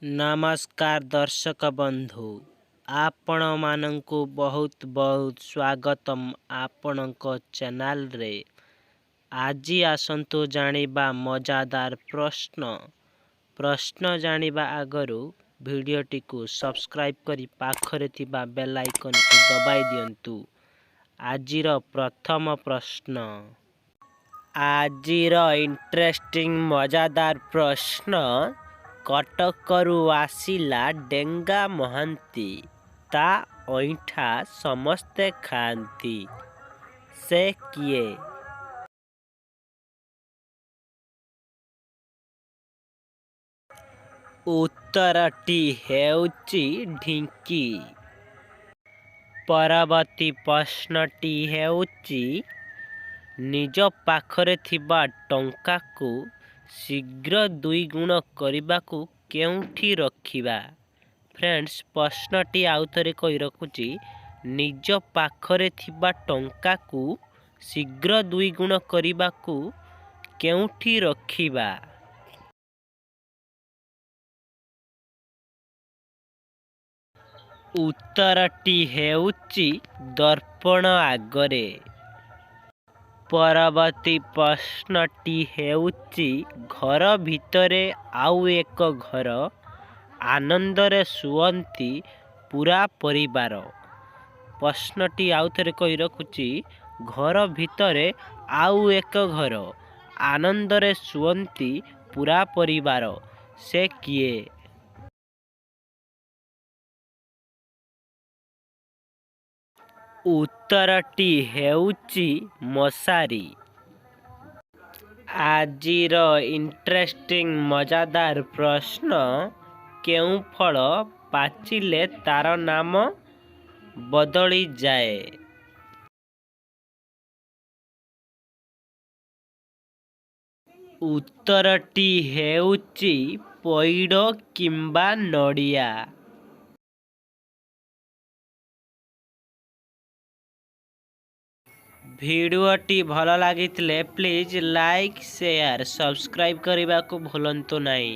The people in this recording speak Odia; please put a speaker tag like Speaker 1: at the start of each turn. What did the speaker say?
Speaker 1: ନମସ୍କାର ଦର୍ଶକ ବନ୍ଧୁ, ଆପଣମାନଙ୍କୁ ବହୁତ ବହୁତ ସ୍ୱାଗତମ ଆପଣଙ୍କ ଚ୍ୟାନେଲରେ। ଆଜି ଆସନ୍ତୁ ଜାଣିବା ମଜାଦାର ପ୍ରଶ୍ନ। ପ୍ରଶ୍ନ ଜାଣିବା ଆଗରୁ ଭିଡ଼ିଓଟିକୁ ସବସ୍କ୍ରାଇବ୍ କରି ପାଖରେ ଥିବା ବେଲ୍ ଆଇକନ୍କୁ ଦବାଇ ଦିଅନ୍ତୁ। ଆଜିର ପ୍ରଥମ ପ୍ରଶ୍ନ। ଆଜିର ଇଣ୍ଟରେଷ୍ଟିଂ ମଜାଦାର ପ୍ରଶ୍ନ: କଟକରୁ ଆସିଲା ଡେଙ୍ଗା ମହାନ୍ତି, ତା ଅଇଁଠା ସମସ୍ତେ ଖାଆନ୍ତି, ସେ କିଏ? ଉତ୍ତରଟି ହେଉଛି ଢିଙ୍କି। ପରବର୍ତ୍ତୀ ପ୍ରଶ୍ନଟି ହେଉଛି, ନିଜ ପାଖରେ ଥିବା ଟଙ୍କାକୁ ଶୀଘ୍ର ଦୁଇଗୁଣ କରିବାକୁ କେଉଁଠି ରଖିବା? ଫ୍ରେଣ୍ଡସ୍, ପ୍ରଶ୍ନଟି ଆଉଥରେ କହି ରଖୁଛି, ନିଜ ପାଖରେ ଥିବା ଟଙ୍କାକୁ ଶୀଘ୍ର ଦୁଇଗୁଣ କରିବାକୁ କେଉଁଠି ରଖିବା? ଉତ୍ତରଟି ହେଉଛି ଦର୍ପଣ ଆଗରେ। ପରବର୍ତ୍ତୀ ପ୍ରଶ୍ନଟି ହେଉଛି, ଘର ଭିତରେ ଆଉ ଏକ ଘର, ଆନନ୍ଦରେ ଶୁଅନ୍ତି ପୂରା ପରିବାର। ପ୍ରଶ୍ନଟି ଆଉଥରେ କହି ରଖୁଛି, ଘର ଭିତରେ ଆଉ ଏକ ଘର, ଆନନ୍ଦରେ ଶୁଅନ୍ତି ପୂରା ପରିବାର, ସେ କିଏ? ଉତ୍ତରଟି ହେଉଛି ମଶାରୀ। ଆଜିର ଇଣ୍ଟରେଷ୍ଟିଂ ମଜାଦାର ପ୍ରଶ୍ନ: କେଉଁ ଫଳ ପାଚିଲେ ତାର ନାମ ବଦଳିଯାଏ? ଉତ୍ତରଟି ହେଉଛି ପଇଡ଼ କିମ୍ବା ନଡ଼ିଆ। ଭିଡ଼ିଓଟି ଭଲ ଲାଗିଥିଲେ ପ୍ଲିଜ୍ ଲାଇକ୍, ସେୟାର, ସବସ୍କ୍ରାଇବ୍ କରିବାକୁ ଭୁଲନ୍ତୁ ନାହିଁ।